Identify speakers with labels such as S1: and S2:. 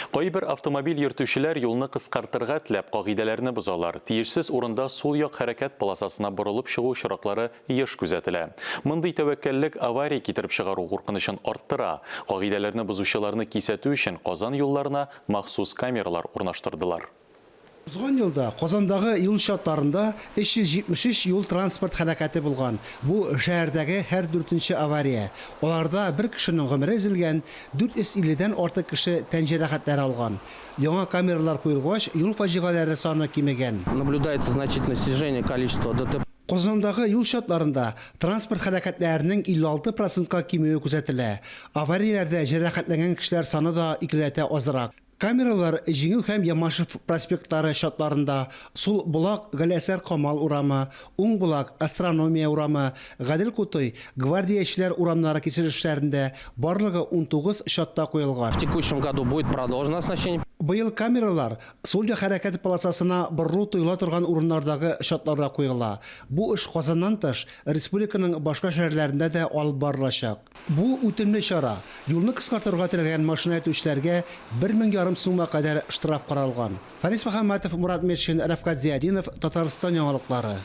S1: Кайбер автомобиль йөртүчеләр юлны кыскартырга теләп кагыйдәләрне бозалар. Тиешсез урында сул як хәрәкәт полосасына борылып чыгу очраклары еш күзәтелә. Мондый тәвәккәллек авария китереп чыгару куркынычын арттыра. Кагыйдәләрне бозучыларны кисәтү өчен Казан юлларына махсус камералар урнаштырдылар.
S2: Узган елда Казандагы юл чатларында 373 юл-транспорт һәлакәте булган, бу, шәһәрдәге һәр дүртенче авария. Аларда бер кешенең гомере өзелгән, 450 дән артык кеше тән җәрәхәтләре алган. Яңа камералар куелгач, юл фаҗигаләре саны кимегән.
S3: Наблюдается значительное снижение количества ДТП.
S2: Казандагы юл чатларында транспорт һәлакәтләренең 56 процентка кимүе күзәтелә. Аварияләрдә җәрәхәтләнгән кешеләр саны да икеләтә азрак. Камералар Җиңү һәм Ямашев проспектлары чатларында, Сул Болак, Галиәсгар Камал урамы, Уң Болак, Астрономия урамы, Гадел Кутуй, Гвардиячеләр урамнары киселешләрендә, барлыгы 19 чатта куелган.
S3: В текущем году будет продолжено оснащение.
S2: Быел камералар сул як хәрәкәт полосасына борылу тыела торган урыннардагы чатларга куела. Бу эш Казаннан тыш, республиканың башка шәһәрләрендә дә алып барылачак. Бу үтемле чара. Юлны кыскартырга теләгән машина йөртүчеләргә бер мең ярым сумга кадәр штраф каралган. Фәнис Мөхәммәтов, Мурат Метшин, Рәфкать Зиятдинов, Татарстан яңалыклары.